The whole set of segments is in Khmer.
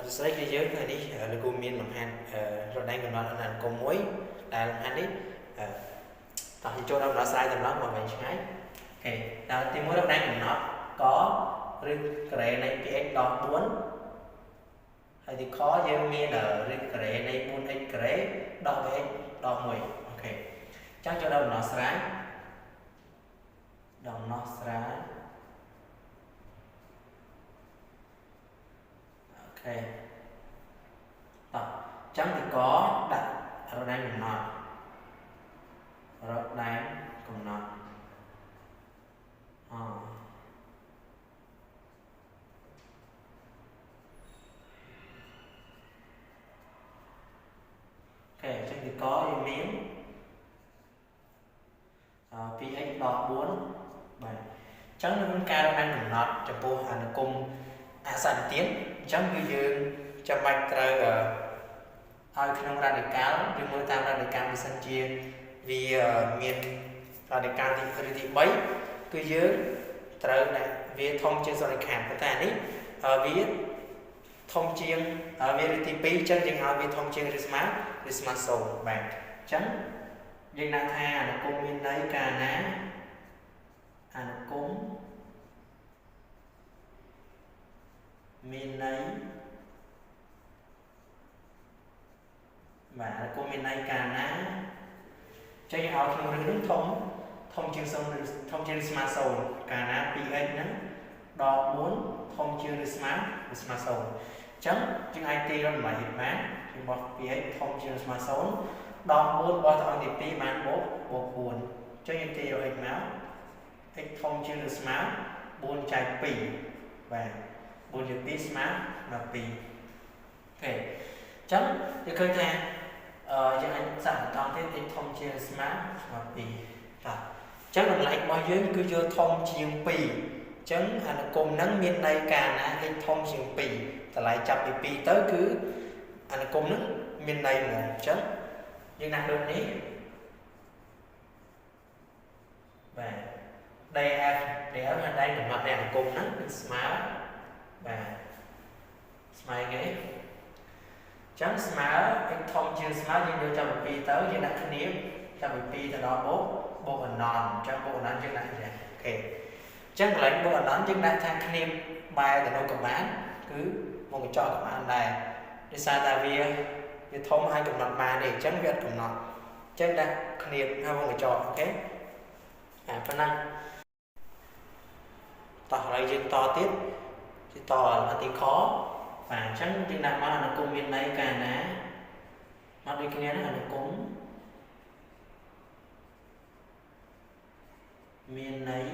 បាទសួស្តីគ្នាយើងថ្ងៃនេះលោកគ្រូមានលំហាត់រដែងកំណត់អនុគមន៍មួយដែលលំហាត់នេះតោះចូលដល់ដំណោះស្រាយតម្លងមកវិញឆ្ងាយអូខេតើទី1រដែងកំណត់កឬការ៉េនៃ 2x ដល់4ហើយទីខយើងមានឬការ៉េនៃ 4x ការ៉េដល់ 3x ដល់1អូខេអញ្ចឹងចូលដល់ដំណោះស្រាយដំណោះស្រាយអូខេតោះអញ្ចឹងទីកដាក់រដែងកំណត់រដែងកំណត់អូខេអញ្ចឹងទីកយើងមាន 2x ដល់4បាទអញ្ចឹងនៅក្នុងការរដែងកំណត់ចំពោះអនុគមន៍អសន្និទានអញ្ចឹងគឺយើងចាំបាច់ត្រូវឲ្យក្នុងរ៉ាឌីកាល់យើងមើលតាមរ៉ាឌីកាល់បើសិនជាវាមានរ៉ាឌីកាល់ទីឬទី3គឺយើងត្រូវដាក់វាធំជាងសូន្យខាងប៉ុន្តែនេះវាធំជាងវាឬទី2អញ្ចឹងយើងឲ្យវាធំជាងឬស្មើ0បាទអញ្ចឹងយើងដាក់ថាអនុគមន៍មានន័យកាលណាអនុគមន៍មានន័យបាទអនុគមន៍មានន័យកាលណាចឹងយើងឲ្យក្នុងរឿងនេះធំជាង0ធំជាងឬស្មើ0កាលណា 2x ហ្នឹងដល់4ធំជាងឬស្មើ0អញ្ចឹងយើងអាចទាញរកតម្លៃ x បានយើងបោះ 2x ធំជាងឬស្មើ0ដល់4បោះទៅអង្គទី2បានបូក4អញ្ចឹងយើងទាញរក x មក x ធំជាងឬស្មើ4ចែក2បាទ4ជា2ស្មើដល់2អូខេអញ្ចឹងយើងឃើញថាយើងអាចសាកបន្តទៀត x ធំជាងស្មើ2បាទអញ្ចឹងតម្លៃរបស់យើងគឺយកធំជាង2អញ្ចឹងអនុគមន៍ហ្នឹងមានន័យកាលណា x ធំជាង2តម្លៃចាប់ពី2ទៅគឺអនុគមន៍ហ្នឹងមានន័យហ្មងអញ្ចឹងយើងដាក់ដូចនេះបាទ DF DF គឺដែនកំណត់នៃអនុគមន៍ហ្នឹងគឺស្មើបាទស្មើគេចឹងស្មើ x ធំជាងស្មើយើងយកចាប់ពី2ទៅយើងដាក់គ្នាចាប់ពី2ទៅដល់បូកបូកអណន្តអញ្ចឹងបូកអណន្តយើងដាក់យ៉ាងអូខេអញ្ចឹងកន្លែងបូកអណន្តយើងដាក់ថាគ្នាបែរទៅនោះក៏បានគឺមកកញ្ចក់ក៏បានដែរដោយសារតែវាធំហើយកំណត់បានទេអញ្ចឹងវាអត់កំណត់អញ្ចឹងដាក់គ្នាហើយមកកញ្ចក់អូខេអាប៉ុណ្ណឹងតោះឥឡូវយើងតទៀតជាតអតិខបាទអញ្ចឹងយើងដាក់មកអនុគមន៍មានន័យកាលណាមកដូចគ្នាណាអនុគមន៍មានន័យ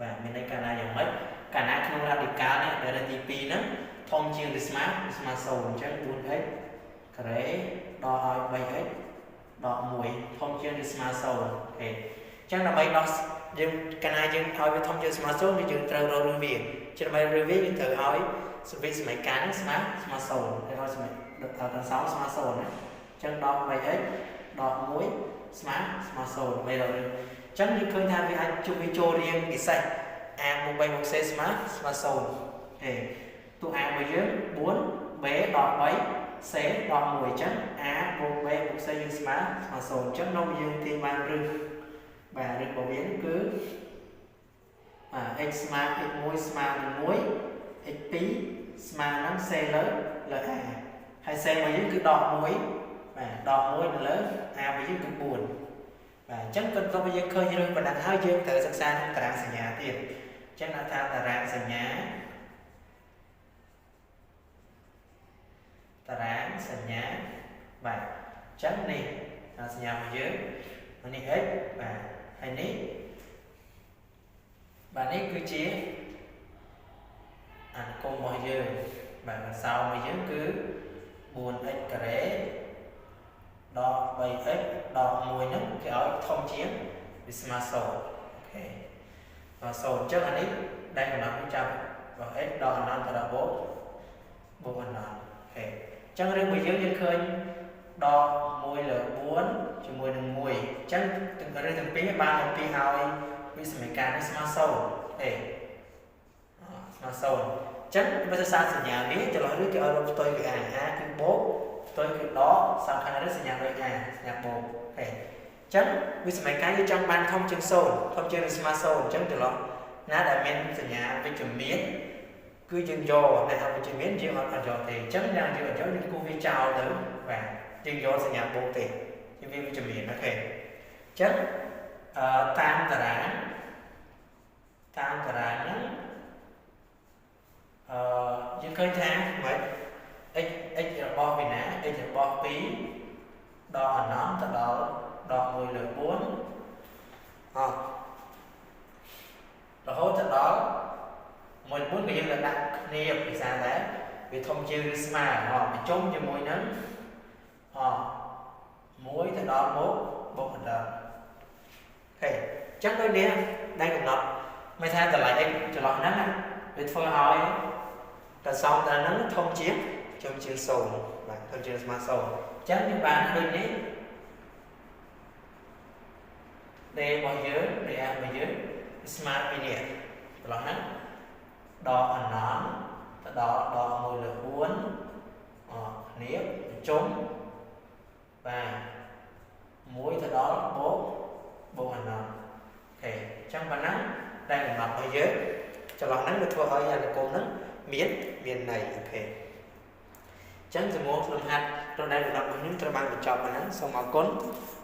បាទមានន័យកាលណាយ៉ាងម៉េចកាលណាក្នុងរ៉ាឌីកាល់នេះដែលទី2ហ្នឹងធំជាងឬស្មើ0អញ្ចឹង 4x ការ៉េដកឲ្យ 3x ដក1ធំជាងឬស្មើ0អូខេអញ្ចឹងដើម្បីដោះយើងកាលណាយើងឲ្យវាធំជាងស្មើ0គឺយើងត្រូវរកឫសវាជាដើម្បីឫសវាយើងត្រូវឲ្យសវិសមីការហ្នឹងស្មើ0ហើយឲ្យសមីដល់សោស្មើ0ណាអញ្ចឹងដក 3x ដក1ស្មើ0ដើម្បីរកឫសអញ្ចឹងយើងឃើញថាវាអាចជួបវាចូលរៀងពិសេស a បូក3បូក c ស្មើ0អូខេតួ a របស់យើង4 b ដក3 c ដក1អញ្ចឹង a បូក b បូក c យើងស្មើ0អញ្ចឹងនៅយើងទាញបានឫសបាទឫសរបស់វាគឺបាទ x ស្មើ x1 ស្មើនឹង1 x2 ស្មើនឹង c លើលើ a ហើយ c របស់យើងគឺដក1បាទដក1នៅលើ a របស់យើងគឺ4បាទអញ្ចឹងក៏ទៅយើងឃើញរឿងប៉ុណ្ណឹងហើយយើងត្រូវសិក្សាក្នុងតារាងសញ្ញាទៀតអញ្ចឹងដាក់ថាតារាងសញ្ញាតារាងសញ្ញាបាទអញ្ចឹងនេះសញ្ញារបស់យើងនេះ x បាទហើយនេះបាទនេះគឺជាអនុគមន៍របស់យើងបាទកសោរបស់យើងគឺ 4x ការ៉េដក 3x ដក1ហ្នឹងគេឲ្យធំជាងវាស្មើ0អូខេស្មើ0អញ្ចឹងអានេះដែលកំណត់ចាប់របស់ x ដកអនន្តដល់បូកបូកអនន្តអូខេអញ្ចឹងរឿងរបស់យើងយើងឃើញដក1លើ4ជាមួយនឹង1អញ្ចឹងរឿងទាំងពីរបានមកពីឲ្យ វា វិសមីការនេះស្មើ0ទេស្មើ0អញ្ចឹងបើសរសើរសញ្ញាវាចន្លោះឬគេឲ្យរកផ្ទុយពី a a គឺបូកផ្ទុយគឺដកសំខាន់ឬសញ្ញាដូច a សញ្ញាបូកអូខេអញ្ចឹងវិសមីការយើងចង់បានធំជាង0ធំជាងឬស្មើ0អញ្ចឹងចន្លោះណាដែលមានសញ្ញាវិជ្ជមានគឺយើងយកតែអវិជ្ជមានយើងអត់យកទេអញ្ចឹងយ៉ាងយើងអត់យកយើងគូវាចោលទៅបាទយើងយកសញ្ញាបូកទេជាវាវិជ្ជមានអូខេអញ្ចឹងអឺតាមតារាងតាមតារាងហ្នឹងអឺយើងឃើញថាម៉េច x x របស់ពីណា x របស់2ដល់អនន្តទៅដល់ដក1លើ4អរហូតទៅដល់1 4ក៏យើងទៅដាក់គ្នាភាសាដែរវាធំជាងឬស្មើហ៎បញ្ជុំជាមួយនឹងអ1ទៅដល់មកបូកដល់អូខេអញ្ចឹងដូចនេះដែលកំណត់មិនថាតម្លៃ x ចន្លោះហ្នឹងវាធ្វើឲ្យកសងដល់ហ្នឹងធំជាងធំជាង0បាទធំជាងស្មើ0អញ្ចឹងយើងបានដូចនេះ D របស់យើង DA របស់យើងស្មើពីនេះចន្លោះហ្នឹងដកអនន្តទៅដល់ដក1លើ4អគ្នាបញ្ជុំបាទ1ទៅដល់បូកបូកអនន្តអូខេអញ្ចឹងប៉ុណ្ណឹងដែលកំណត់ឲ្យយើងចន្លោះហ្នឹងវាធ្វើឲ្យអនុគមហ្នឹងមានមានន័យអូខេអញ្ចឹងសំណួរលំហាត់រដែលកំណត់របស់ខ្ញុំត្រូវបានបញ្ចប់ប៉ុណ្ណឹងសូមអរគុណ។